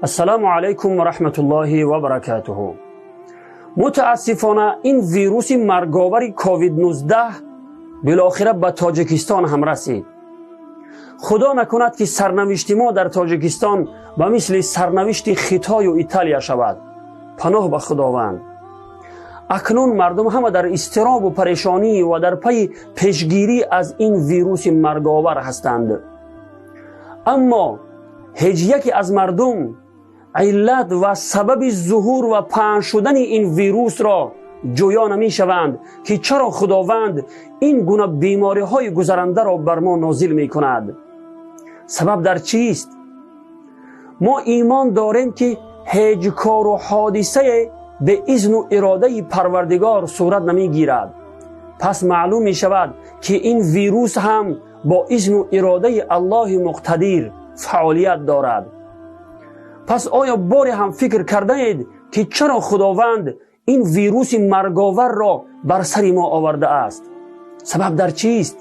Ассалому алайкум ва раҳматуллоҳи ва баракатуҳу. Мутаассифона, ин вируси марговари ковид-19 билохира ба Тоҷикистон ҳам расид. Худо накунад, ки сарнавишти мо дар Тоҷикистон ба мисли сарнавишти Хитою Италия шавад. Паноҳ ба Худованд. Акнун мардум ҳама дар изтиробу парешонӣ ва дар пайи пешгирӣ аз ин вируси марговар ҳастанд, аммо ҳеҷ яке аз мардум иллат ва сабаби зуҳур ва паҳн шудани ин вирусро ҷӯё намешаванд, ки чаро Худованд ин гуна бемориҳои гузарандаро бар мо нозил мекунад, сабаб дар чист. Мо имон дорем, ки ҳеҷ кору ҳодисае бе изну иродаи Парвардигор сурат намегирад. Пас маълум мешавад, ки ин вирус ҳам бо изну иродаи Аллоҳи муқтадир фаъолият дорад. Пас оё боре ҳам фикр кардаед, ки чаро Худованд ин вируси марговарро бар сари мо овардааст? Сабаб дар чист?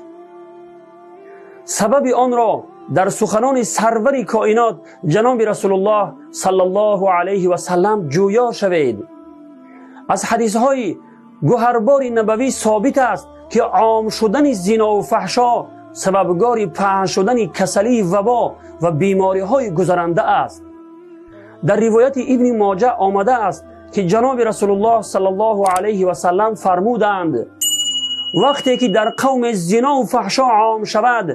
Сабаби онро дар суханони сарвари коинот, ҷаноби Расулуллоҳ саллаллоҳу алайҳи васаллам ҷӯё шавед. Аз ҳадисҳои гуҳарбори набавӣ собит аст, ки ом шудани зинову фаҳшо сабабгори паҳн шудани касалии вабо ва бемориҳои гузаранда аст. Дар ривояти Ибни Моҷа омадааст, ки ҷаноби Расулуллоҳ саллаллоҳу алайҳи васаллам фармуданд: «Вақте ки дар қавме зинову фаҳшо ом шавад,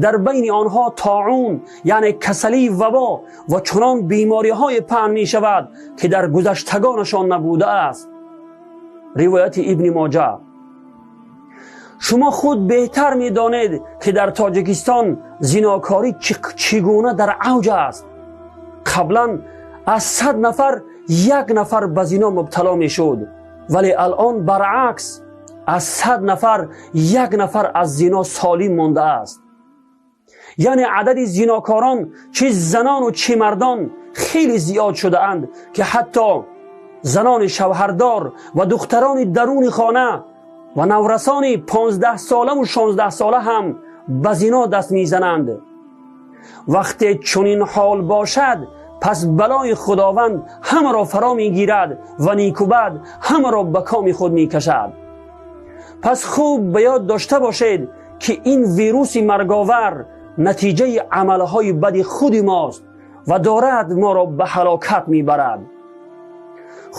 дар байни онҳо тоун, яъне касалии вабо ва чунон бемориҳое паҳн мешавад, ки дар гузаштагонашон набудааст». Ривояти Ибни Моҷа. Шумо худ беҳтар медонед, ки дар Тоҷикистон зинокорӣ чӣ гуна дар авҷ аст. Қаблан аз 100 нафар як нафар ба зино мубтало мешуд, вале алон баръакс, аз 100 нафар як нафар аз зино солим мондааст. Яъне адади зинокорон, чӣ занону чӣ мардон, хеле зиёд шудаанд, ки ҳатто занони шавҳардор ва духтарони даруни хона ва наврасони 15-солаву 16-сола ҳам ба зино даст мезананд. Вақте чунин ҳол бошад, пас балои Худованд ҳамаро фаро мегирад ва нику бад ҳамаро ба коми худ мекашад. Пас хуб ба ёд дошта бошед, ки ин вируси марговар натиҷаи амалҳои бади худи мост ва дорад моро ба ҳалокат мебарад.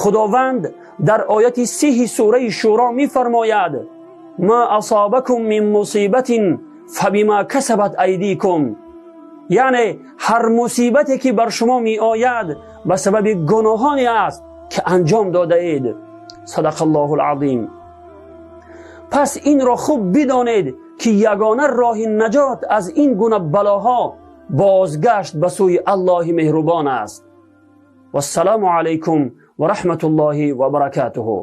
Худованд дар ояти 30-и сураи Шӯро мефармояд: «Ма асобакум мин мусибатин фабима касабат айдикум», яъне ҳар мусибате, ки бар шумо меояд, ба сабаби гуноҳоне аст, ки анҷом додаед. Садақаллоҳу алазим. Пас инро хуб бидонед, ки ягона роҳи наҷот аз ин гуна балоҳо бозгашт ба сӯи Аллоҳи меҳрубон аст. Вассалому алайкум ва раҳматуллоҳи ва баракатуҳу.